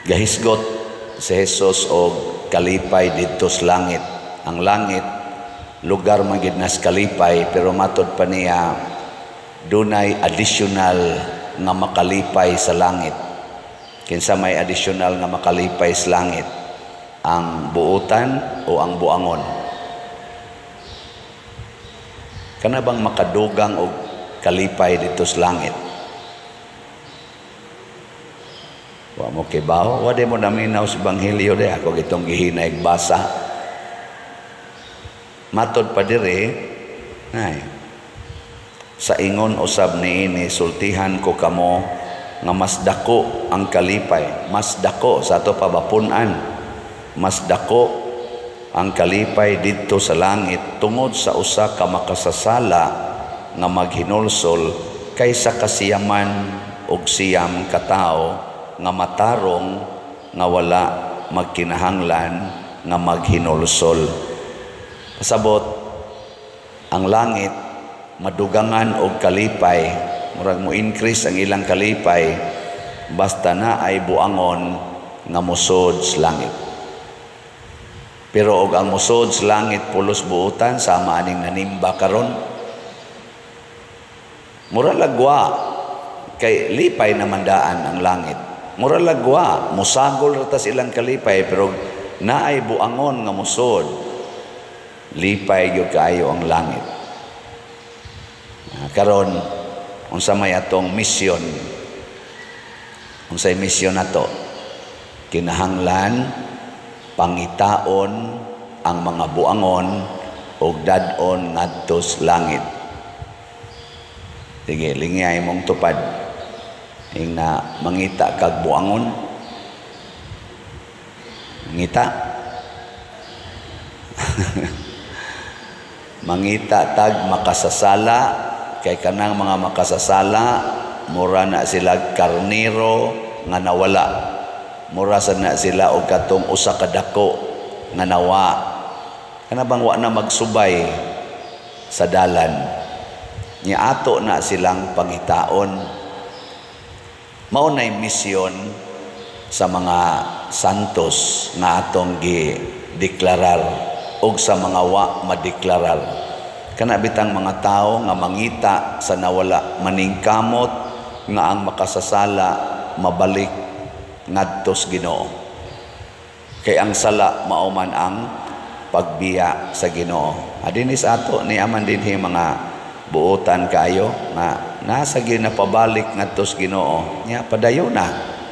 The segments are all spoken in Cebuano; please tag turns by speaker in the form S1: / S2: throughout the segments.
S1: Gahisgot si Jesus og kalipay didto sa langit. Ang langit lugar man gid nas kalipay, pero matod pa niya dunay additional nga makalipay sa langit. Kinsa may additional nga makalipay sa langit? Ang buutan o ang buangon? Kana bang makadugang og kalipay didto sa langit? Wa mo kibaw, wa di mo naminaw sa ebanghelyo de ako gitong gihinay basa. Matod pa diri ay sa ingon usab niini, sultihan ko kamo nga mas dako ang kalipay, mas dako sa ato pabapun-an, mas dako ang kalipay didto sa langit tungod sa usa ka makasasala nga maghinulsol kaysa kasiyaman og 9 ka tawo nga matarong nga wala magkinahanglan nga maghinulsol. Pasabot, ang langit madugangan og kalipay, murag mo increase ang ilang kalipay basta na ay buangon nga mosod sa langit. Pero og ang mosod sa langit pulos buutan, sama aning nanimba karon, mura lagwa kay lipay naman daan ang langit. Mura lagwa mosagol ra tas ilang kalipay, pero naay buangon nga mosod, lipay gyud kaayo ang langit. Karon unsa may atong misyon? Unsay misyon nato? Kinahanglan pangitaon ang mga buangon og dad-on ngadto sa langit. Sige, lingay mong tupad. Ingna mangita kag buangon. Mangita. Mangita tag makasasala, kay kanang mga makasasala mura na sila karniro nga nawala. Mura sa na sila og katong usa ka dako nga nawa. Kana bang wa na magsubay sa dalan. Nya ato na silang pangitaon. Mao nay misyon sa mga santos nga atong gideklarar og sa mga wa madeklarar. Kana bitang mga tawo nga mangita sa nawala, maningkamot nga ang makasasala mabalik ngadto sa Ginoo. Kay ang sala mao man ang pagbiya sa Ginoo. Adinis ato ni aman dinhi mga buotan kayo nga nasa ginapabalik ngadto sa Ginoo. Nya padayon na,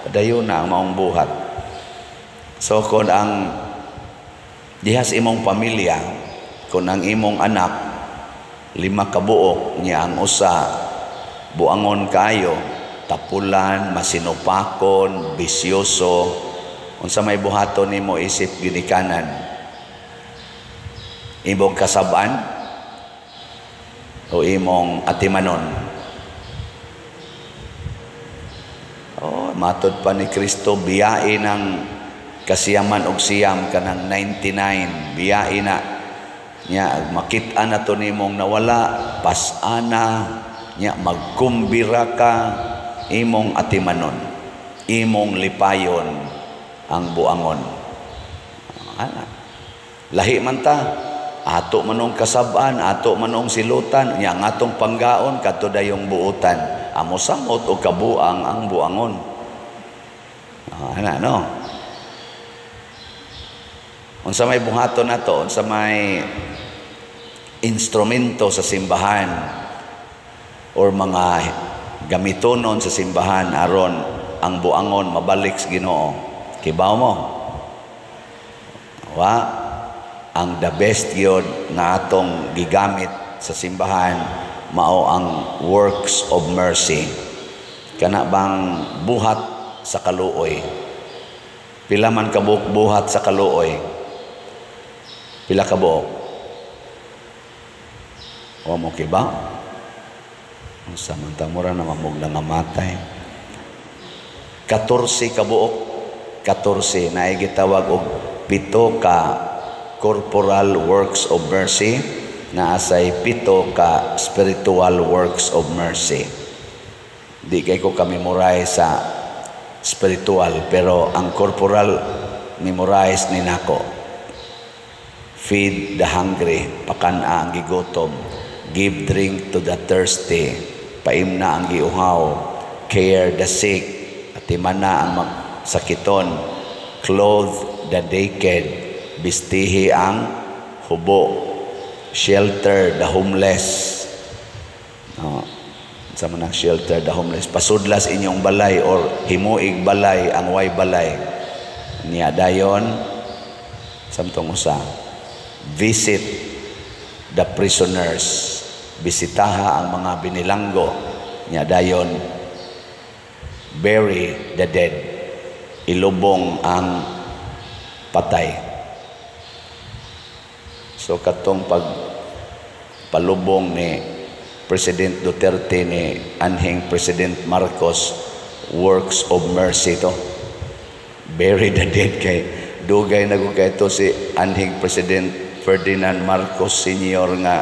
S1: padayon na ang maong buhat. So kon ang dihas imong pamilya, kon ang imong anak 5 ka buok, nya ang usa buangon kayo, tapulan, masinupakon, bisyoso, unsa may buhaton nimo isip ginikanan? Imong kasab-an o imong atimanon? Oh, matod pa ni Kristo, biyain ang kasiyaman og siyam kanang 99, biyain na. Nya makit-an na to nimong nawala, pas-ana, nya magkumbira ka, imong atimanon, imong lipayon ang buangon. Ana. Lahi man ta, ato manong kasab-an, ato manong silutan, nya ang atong panggaon kadto dayong buutan. Amo samot og kabuang ang buangon. Ana no. Unsa may buhaton nato, unsa may instrumento sa simbahan or mga gamitonon sa simbahan aron ang buangon mabalik sa Ginoo? Kibaw mo? Wa, ang the best gyud nga atong gigamit sa simbahan mao ang works of mercy. Kana bang buhat sa kaluoy? Pila man kabuok buhat sa kaluoy? Pila kabuok? Wa mo kibaw? Unsa man ta, mura na mamog na mamatay. 14 kabuok, 14 na gitawag og 7 ka corporal works of mercy, na asay 7 ka spiritual works of mercy. Di kay ko kamemorize sa spiritual, pero ang corporal memorize ni nako. Feed the hungry, pakan-a ang gigutom. Give drink to the thirsty, paimna ang giuhaw. Care the sick, atimana ang sakiton. Clothe the naked, bistihi ang hubo. Shelter the homeless. No, sa man shelter the homeless, pasudlas inyong balay or himuig balay ang way balay. Niya dayon, samtong usa, visit the prisoners, bisitaha ang mga binilanggo. Niya dayon, bury the dead, ilubong ang patay. So katong pag palubong ni President Duterte ni anhing President Marcos, works of mercy to. Bury the dead, kay dugay na kay to si anhing President Ferdinand Marcos Sr. nga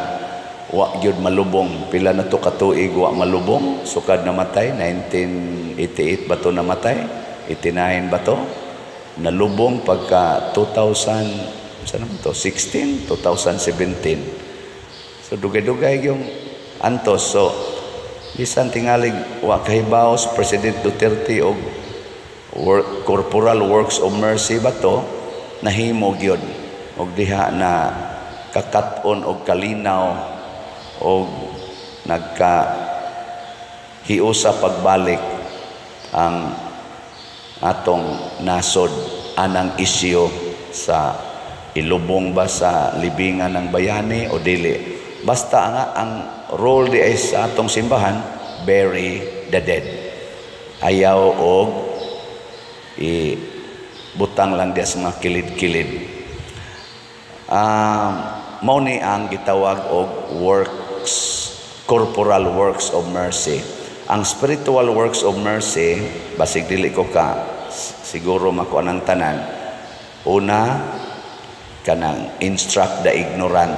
S1: wa gyud malubong. Pila na to katuig wa malubong sukad namatay? 1988 ba to namatay? 89 ba to? Nalubong pagka 2000 sa naman to, 16, 2017. So dugay-dugay yung antos. So bisan tingalig wa kahibaw President Duterte og corporal works of mercy ba to, nahimo gyud og diha na kakat-on og kalinaw og nagka hiusa pagbalik ang atong nasod anang isyu sa ilubong ba sa libingan ng bayani o dili. Basta nga ang role di ay sa atong simbahan, bury the dead. Ayaw og i butang lang di sa mga kilid-kilid. Mao ni ang gitawag og works, corporal works of mercy. Ang spiritual works of mercy, basig dili ko ka siguro makuha ng tanan. Una, kanang instruct the ignorant,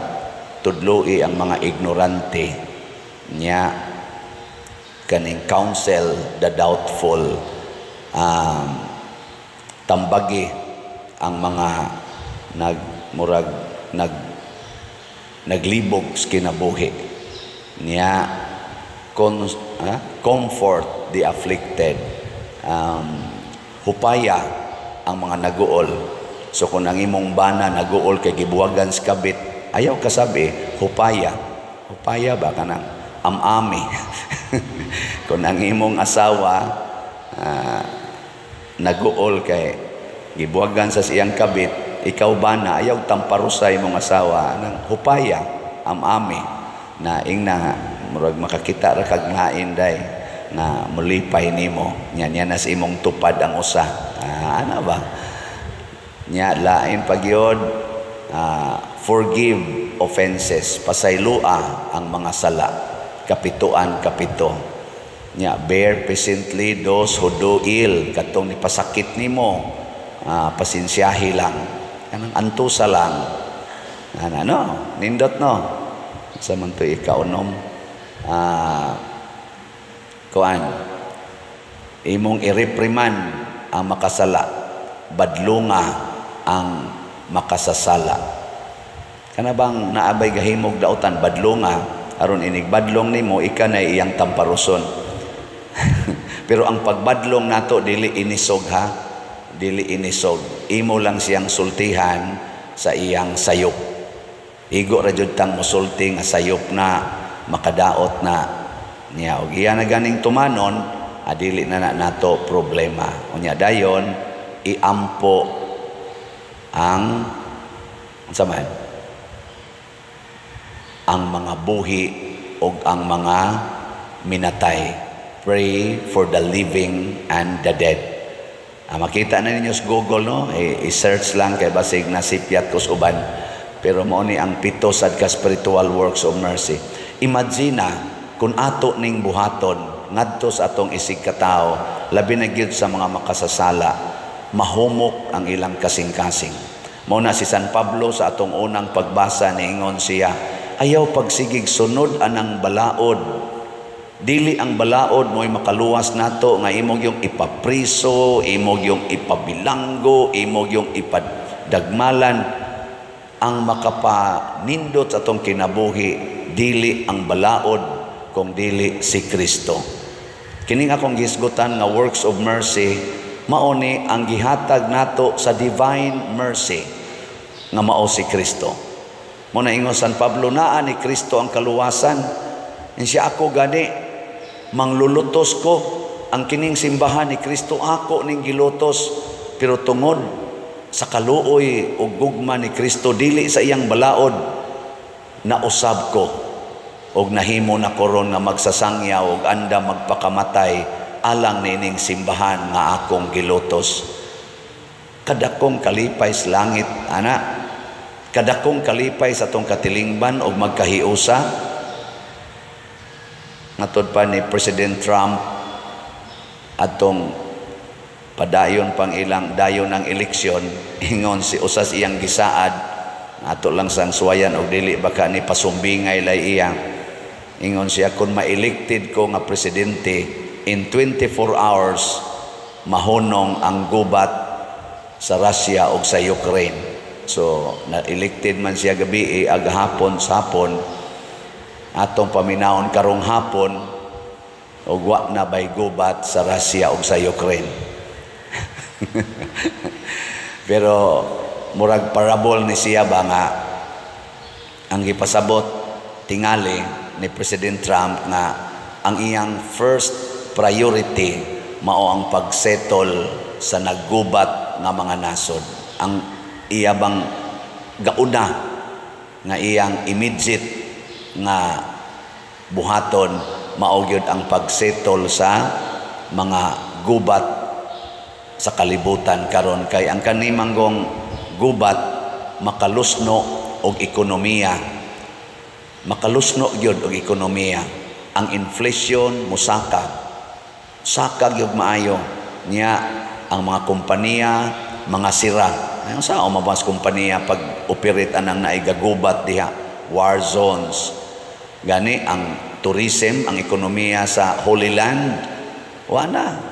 S1: tudloi ang mga ignorante. Nya kaning counsel the doubtful, tambagi ang mga nagmurag naglibog sa kinabuhi. Nya comfort the afflicted, hupaya ang mga naguol. So kung ang imong bana naguol kay gibuwagan sa kabit, ayaw kasabi, hupaya. Hupaya ba, kanang amami. Kung ang imong asawa naguol kay gibuwagan sa siyang kabit, ikaw bana, ayaw tamparusay imong asawa, nang hupaya, amami na ingna murag makakita ra kag lain day na mulipay nimo nya niya na sa imong tupad ang usa. Ana ba nya lain pagyod, forgive offenses, pasaylua ang mga sala, kapituan kapito. Nya bear patiently those who do ill, katong nipasakit nimo, pasensyahi lang, kanang antusa lang ana, no? Nindot, no? Sa man to ikaunom, kuan, imong i-reprimand ang makasala, badlunga ang makasasala. Kana bang naabay gahimog dautan, badlunga, aron inig badlong nimo, ika na iyang tamparuson. Pero ang pagbadlong nato dili inisog ha, dili inisog. Imo lang siyang sultihan sa iyang sayop. Igo ra jud tang musulti nga sayop na makadaot na niya, og iya na ganing tumanon, adili na na nato problema. Unya dayon, iampo ang unsa man ang mga buhi og ang mga minatay. Pray for the living and the dead. Makita na ninyo sa Google, no? I-search lang kay basig nasipyat ko sa uban. Pero mao ni ang pito sad ka spiritual works of mercy. Imagine kung ato ning buhaton ngadto sa atong isig katawo, labi na gyud sa mga makasasala, mahumok ang ilang kasing-kasing. Mao na si San Pablo, sa atong unang pagbasa, niingon siya, ayaw pagsigig sunod anang balaod. Dili ang balaod mo'y makaluwas nato nga imong yung ipapriso, imong yung ipabilanggo, imong yung ipadagmalan. Ang makapanindot sa atong kinabuhi, dili ang balaod kung dili si Kristo. Kining akong gisgutan nga works of mercy, mao ni ang gihatag nato sa divine mercy nga mao si Kristo. Mao na ingon San Pablo, naa ni Kristo ang kaluwasan. Siya ako gani manglulutos ko, ang kining simbahan ni Kristo ako ning gilutos, pero tungod sa kaluoy ug gugma ni Kristo, dili sa iyang balaod, nausab ko og nahimo na koron nga magsasangyaw og andam magpakamatay alang nining simbahan nga akong gilutos. Kadakong kalipay sa langit ana, kadakong kalipay sa atong katilingban og magkahiusa. Matod pa ni President Trump, atong padayon pang ilang dayon ang eleksyon, ingon si usas iyang gisaad, ato lang sang suwayan og dili baka ni pasumbingay lay iya. Ingon siya, "Kung ma-elected ko nga presidente, in 24 hours mahunong ang gubat sa Russia ug sa Ukraine." So na-elected man siya gabi, aghapon sa hapon, atong paminawon karong hapon ug wa na bay gubat sa Russia ug sa Ukraine. Pero murag parable ni siya ba nga ang gipasabot tingali ni President Trump nga ang iyang first priority mao ang pagsettle sa naggubat nga mga nasod. Ang iya bang gauna nga iyang immediate nga buhaton mao gyud ang pagsettle sa mga gubat sa kalibutan karon, kay ang kanimanggong gubat makalusno og ekonomiya, makalusno gyud og ekonomiya. Ang inflation musaka saka gyud maayo niya, ang mga kompanya mga sira. Ayon sa mabas kompanya pag operate anang naigagubat diha, war zones gani. Ang tourism, ang ekonomiya sa Holy Land, wa na,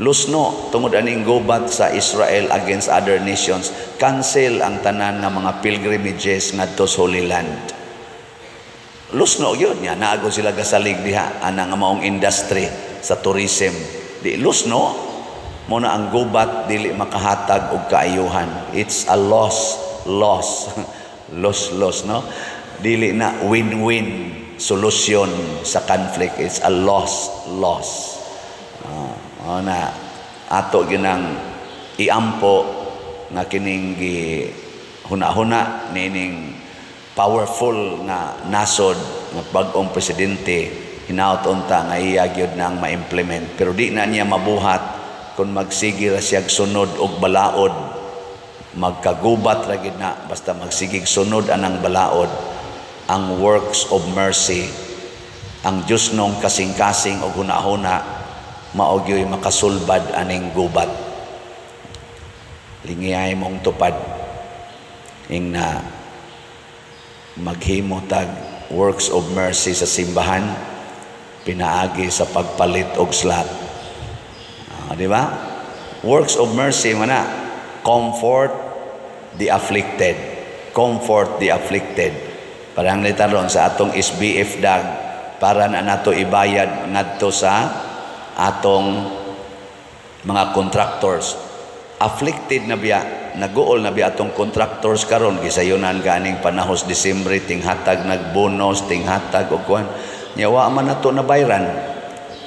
S1: lusno tungod aning gubat sa Israel against other nations. Cancel ang tanan nga mga pilgrimages ngadto sa Holy Land. Lusno gyud niya, naago sila gasalig diha ana nga maong industry sa tourism, di lusno mo na. Ang gubat dili makahatag og kaayuhan. It's a loss loss loss loss, no? Dili na win-win solution sa conflict. It's a loss loss. Na ato ginang iampo nga kining gi huna-huna nining powerful nga nasod nga bag-ong presidente, hinaut unta nga iya gyud nang ma-implement, pero di na niya mabuhat kung magsige ra siya sunod og balaod. Magkagubat ra gid na basta magsigig sunod anang balaod. Ang works of mercy, ang Diyos nong kasing-kasing og huna-huna, mao gyoy makasulbad aning gubat. Lingiyay mong tupad ing na maghimo tag works of mercy sa simbahan pinaagi sa pagpalit og slot. Di ba? Works of mercy man na comfort the afflicted. Comfort the afflicted. Parang ron sa atong SBF dag para na nato ibayad ngadto sa atong mga contractors. Afflicted na biya, naguol na biya atong contractors karon, gisayunan ganing panahos Disyembre, tinghatag nagbonus, tinghatag og kuan. Nya wa man nato na bayran.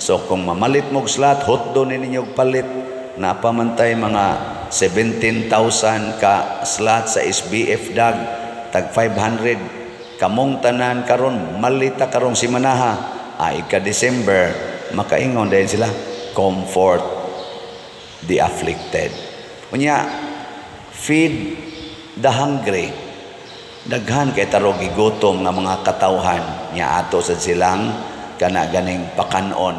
S1: So kung mamalit mo slot, hotdo ni ninyo palit. Napamantay mga 17,000 ka slot sa SBF dag, tag 500 kamong tanan karon, malita karong simanaha ay ka December, makaingon din sila, comfort the afflicted. Unya, feed the hungry. Daghan kay tarog gigutom nga mga katawhan nya ato sad silang kana ganing pakanon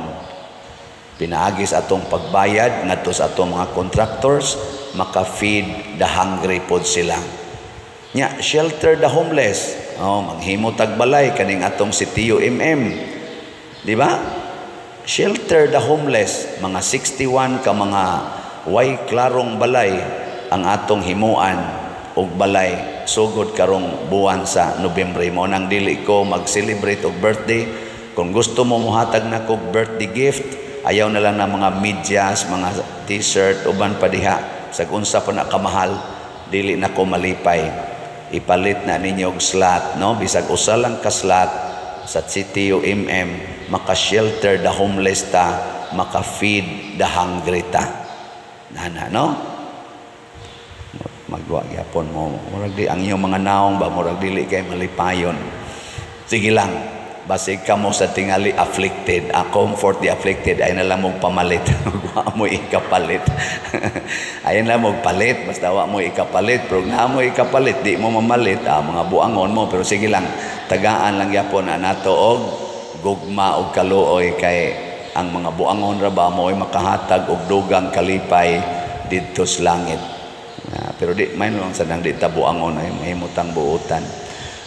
S1: pinaagi sa atong pagbayad ngadto sa atong mga contractors. Maka-feed the hungry pod sila. Nya, shelter the homeless. Oh, manghimo tag balay kaning atong si TUMM. Di ba? Shelter the homeless, mga 61 ka mga way klarong balay ang atong himuan og balay sugod karong buwan sa Nobyembre. Mo nang dili ko mag-celebrate og birthday. Kung gusto mo muhatag na kog birthday gift, ayaw na lang ng mga medyas, mga T-shirt, uban pa diha. Sa unsa pa na kamahal, dili na ko malipay. Ipalit na ninyo og slot, no? Bisag usa lang ka slot sa CTU MM, maka-shelter the homeless ta, maka-feed the hungry ta. Nana, no? Magwa gyapon mo. Murag di ang inyong mga naong ba, murag dili kay malipayon. Sige lang. Basig kamo sa tingali afflicted, a comfort the afflicted, ay na lang mong pamalit. Wa mo ikapalit. Ay na lang palit, basta wa mo ikapalit. Pero na mo ikapalit, di mo mamalit, mga buangon mo. Pero sige lang, tagaan lang gyapon na nato og gugma og kaluoy kay ang mga buangon ra ba mo ay makahatag og dugang kalipay didto sa langit. Pero di may lang sa nang di ta buangon ay mahimutang buutan.